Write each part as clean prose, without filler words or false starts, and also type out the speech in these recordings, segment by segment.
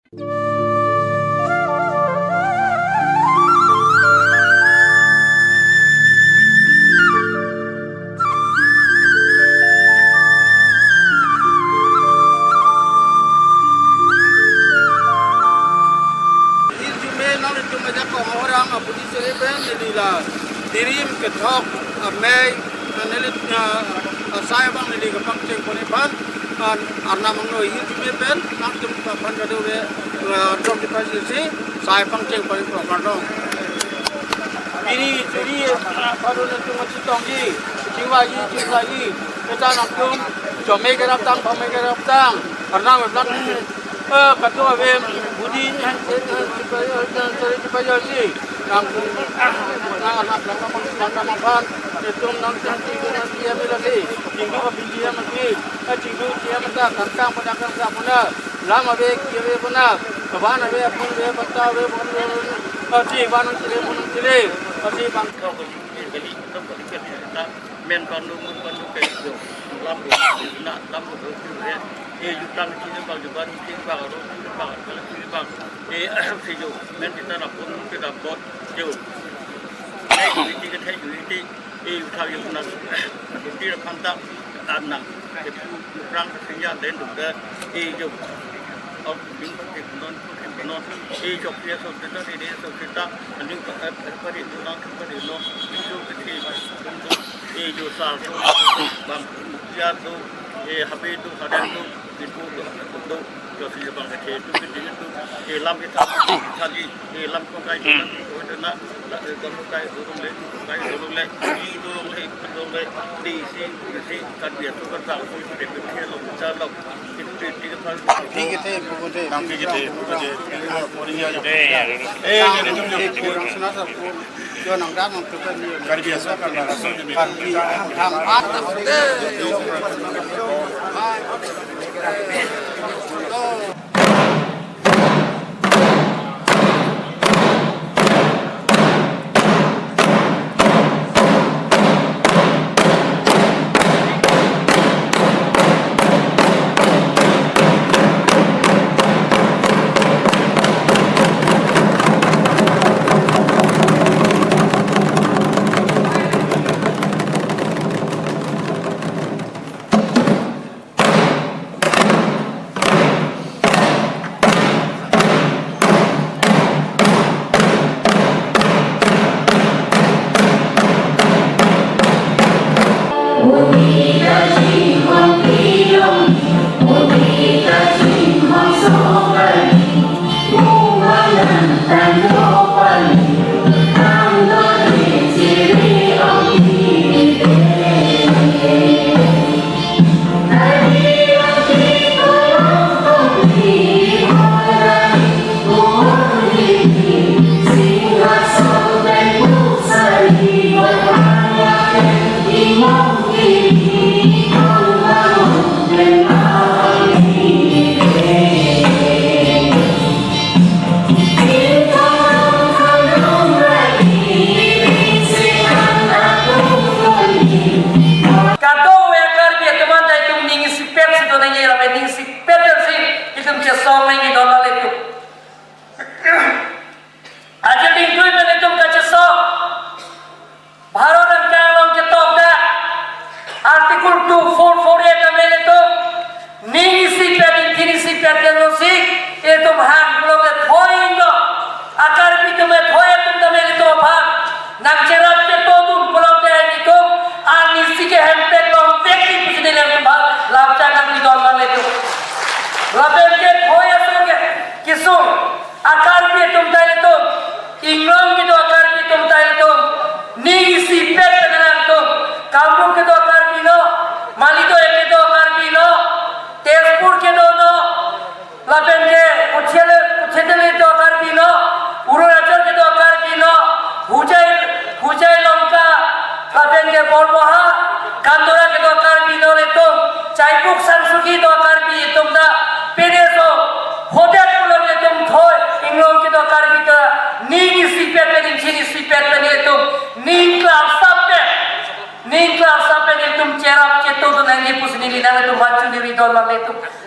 Dirim ketok amei nelit saya bang nili kepang ceng ponipan arna mangno ingin jume pen nang tum pan kado we dom di pasisi saya bang ceng ponipan kandong ini curi paru nentu ngecitong ji cingwa ji cingwa ji kita nang tum jome kerap tang pame kerap tang arna we blang kado we budi han cipayasi nang anak nang nang itu nang cantik dengan dia milasi jinggu ke binjia mati jinggu dia mata kantang pedagang sapuna lama be kiwe puna kawan be apun be patta be pun be ban cile pun cile pasti bang kau ke beli itu beli ke men pandu mun pandu ke jo lam na lam do e yutang cile bang juban cile bang ro cile bang kala cile bang e si jo men kita na pun kita bot joอยู่ที่อยู่ที่อยู่ทางอยู่นั่นที่เราพันตักอันนั้นจะพูดรังสัญญาเด่นดุเดเออยู่เอาดิ้งไปนอนไปนอนเอจบเรียนสุดที่เรียนสุดที่ตั้งอันนี้ก็ไปเรียนนอนไปเรียนนอนอยู่ที่เออยู่สาวบางยาดูเอฮับบีดูฮาเดนดูกินดูดูजो सिले बांग के तो के दिन तो ए lump के था थाली ए lump को काई तो ना को काई दो ले काई दो ले ई दो ले दो ले डी सी सी कर दिया तो करता कोई पे पे लो चार लोग कितने ठीक है ठीक है बोले ठीक है बोले मोरिया जो ए ये तुम जो सुना सब जो नंगा मन तो कर दिया सब कर कर हम आठ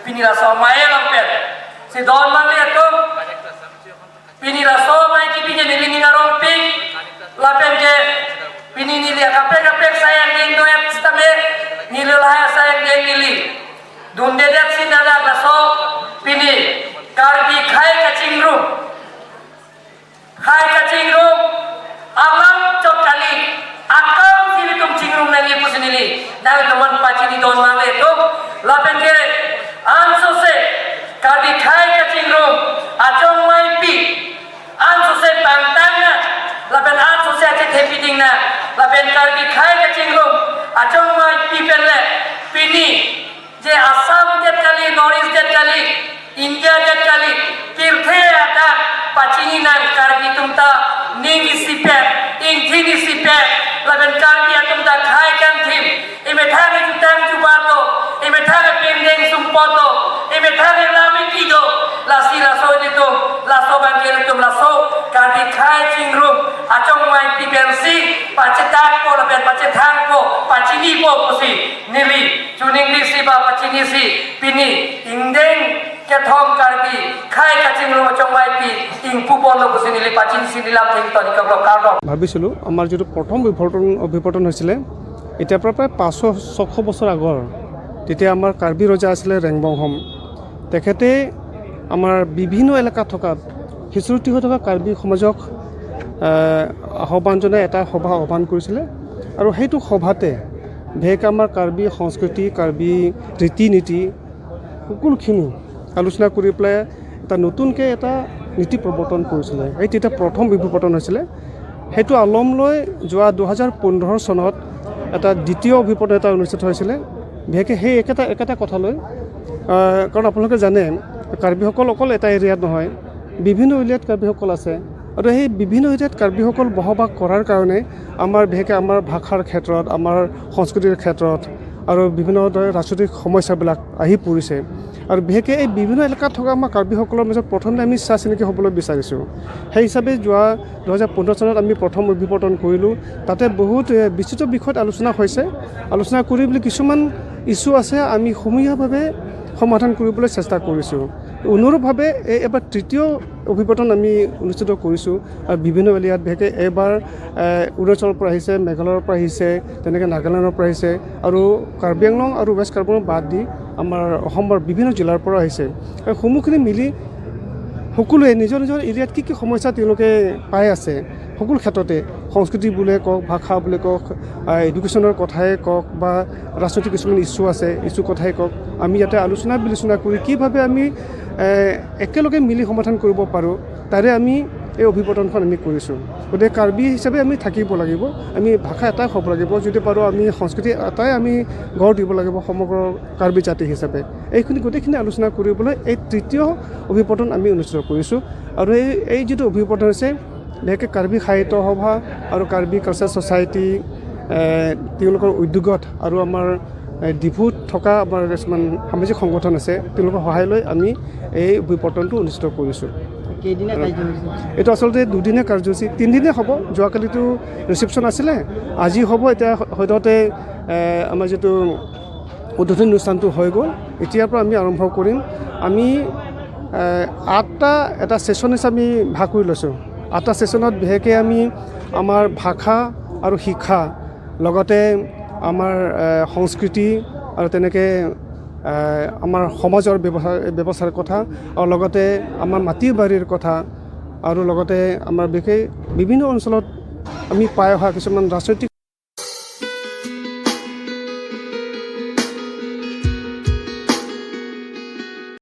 Pinila so maelong per si don mangle laso mai ki pi ke nili ni ngarong pik lapen ke pini nili kapek kapek sayang ding doet stame nili lahaya sayang ding nili dunde det sinada laso pini Karbi khai kachingrum khai kachingrum alam chokali akam sili tum chingrum nangi pusinili nawe tuman pachini don mame tum lapen ke anso se Karbi khai kachingrum achong mai pi anso se pangtang na lapen anso se ache thepi ding na lapen Karbi khai kachingrum achong mai pi penle pini je Assam det kali North East det kali India det kali tirthe ada pachini nang Karbi tumta ningi sipet ingthini sipet lapen Karbi atumta khai kan thim ime thane jutang jubato ime thane pimdeng sumpoto ime thane lami kido lasi laso dito laso bangkel tum laso Karbi khai chingrum achong mai pipensi pachetak po lapen pachetang po pachini po pusi nili chuning si ba pachini si pini ingdeng kethong Karbi khai kachingrum achong mai pi ingpu po lo pusi nili pachini si nilam thing to nikok kardo. ভাবিছিলোঁ আমাৰ যিটো প্ৰথম অভিৱৰ্তন হৈছিলে এতিয়াৰ পৰা প্ৰায় 500-600 বছৰ আগৰ, তেতিয়া আমাৰ কাৰ্বি ৰজা আছিলে ৰেংবংহম। তেখেতে আমাৰ বিভিন্ন এলেকাত থকা সিঁচৰতি হৈ থকা কাৰ্বি সমাজক আহ্বান জনাই এটা সভা আহ্বান কৰিছিলে আৰু সেইটো সভাতে বিশেষকৈ আমাৰ কাৰ্বি সংস্কৃতি, কাৰ্বি ৰীতি নীতি সকলোখিনি আলোচনা কৰি পেলাই এটা নতুনকৈ এটা নীতি প্ৰৱৰ্তন কৰিছিলে। সেই তেতিয়া প্ৰথম অভিৱৰ্তন হৈছিলে। সেইটো আলম লৈ যোৱা 2015 চনত এটা দ্বিতীয় অভিৱৰ্তন এটা অনুষ্ঠিত হৈছিলে, বিশেষকৈ সেই একেটা কথা লৈ। কাৰণ আপোনালোকে জানে কাৰ্বিসকল অকল এটা এৰিয়াত নহয়, বিভিন্ন এৰিয়াত কাৰ্বিসকল আছে আৰু সেই বিভিন্ন এৰিয়াত কাৰ্বিসকল বসবাস কৰাৰ কাৰণে আমাৰ বিশেষকৈ আমাৰ ভাষাৰ ক্ষেত্ৰত, আমাৰ সংস্কৃতিৰ ক্ষেত্ৰত আৰু বিভিন্ন ধৰণৰ ৰাজনৈতিক সমস্যাবিলাক আহি পৰিছে। আৰু বিশেষকৈ এই বিভিন্ন এলেকাত থকা আমাৰ কাৰ্বিসকলৰ মাজত প্ৰথমতে আমি চা চিনাকি হ'বলৈ বিচাৰিছোঁ। সেই হিচাপে যোৱা 2015 চনত আমি প্ৰথম অভিৱৰ্তন কৰিলোঁ। তাতে বহুত বিস্তৃত বিষয়ত আলোচনা হৈছে। আলোচনা কৰি বুলি কিছুমান ইছ্যু আছে আমি সমূহীয়াভাৱে সমাধান কৰিবলৈ চেষ্টা কৰিছোঁ। অনুৰূপভাৱে এই এবাৰ তৃতীয় অভিৱৰ্তন আমি অনুষ্ঠিত কৰিছোঁ আৰু বিভিন্ন এৰিয়াত বিশেষকৈ এইবাৰ অৰুণাচলৰ পৰা আহিছে, মেঘালয়ৰ পৰা আহিছে, তেনেকৈ নাগালেণ্ডৰ পৰা আহিছে আৰু কাৰ্বি আংলং আৰু ৱেষ্ট কাৰ্বি আংলং বাদ দি আমাৰ অসমৰ বিভিন্ন জিলাৰ পৰা আহিছে। আৰু সমূহখিনি মিলি সকলোৱে নিজৰ নিজৰ এৰিয়াত কি কি সমস্যা তেওঁলোকে পাই আছে সকলো ক্ষেত্ৰতে, সংস্কৃতি বুলিয়ে কওক, ভাষা বুলিয়ে কওক, এডুকেশ্যনৰ কথাই কওক বা ৰাজনৈতিক কিছুমান ইছ্যু আছে ইছ্যু কথাই কওক, আমি ইয়াতে আলোচনা বিলোচনা কৰি কিভাৱে আমি একেলগে মিলি সমাধান কৰিব পাৰোঁ তাৰে আমি এই অভিৱৰ্তনখন আমি কৰিছোঁ। গতিকে কাৰ্বি হিচাপে আমি থাকিব লাগিব, আমি ভাষা এটাই হ'ব লাগিব, যদি পাৰোঁ আমি সংস্কৃতি এটাই আমি গঢ় দিব লাগিব সমগ্ৰ কাৰ্বি জাতি হিচাপে। এইখিনি গোটেইখিনি আলোচনা কৰিবলৈ এই তৃতীয় অভিৱৰ্তন আমি অনুষ্ঠিত কৰিছোঁ। আৰু এই যিটো অভিৱৰ্তন হৈছে বিশেষকৈ কাৰ্বি সাহিত্য সভা আৰু কাৰ্বি কালচাৰ ছ'চাইটি তেওঁলোকৰ উদ্যোগত আৰু আমাৰ ডিফুত থকা আমাৰ কিছুমান সামাজিক সংগঠন আছে তেওঁলোকৰ সহায় লৈ আমি এই অভিৱৰ্তনটো অনুষ্ঠিত কৰিছোঁ। এইটো আচলতে দুদিনীয়া কাৰ্যসূচী, তিনিদিনীয়া হ'ব। যোৱাকালিতো ৰিচিপশ্যন আছিলে, আজি হ'ব। এতিয়া সদ্যহতে আমাৰ যিটো উদ্বোধনী অনুষ্ঠানটো হৈ গ'ল, এতিয়াৰ পৰা আমি আৰম্ভ কৰিম। আমি 8টা এটা ছেশ্যন হিচাপে আমি ভাগ কৰি লৈছোঁ। 8টা ছেশ্যনত বিশেষকৈ আমি আমাৰ ভাষা আৰু শিক্ষা, লগতে আমাৰ সংস্কৃতি আৰু তেনেকৈ আমাৰ সমাজৰ ব্যৱস্থাৰ কথা আৰু লগতে আমাৰ মাটি বাৰীৰ কথা আৰু লগতে আমাৰ বিশেষ বিভিন্ন অঞ্চলত আমি পাই অহা কিছুমান ৰাজনৈতিক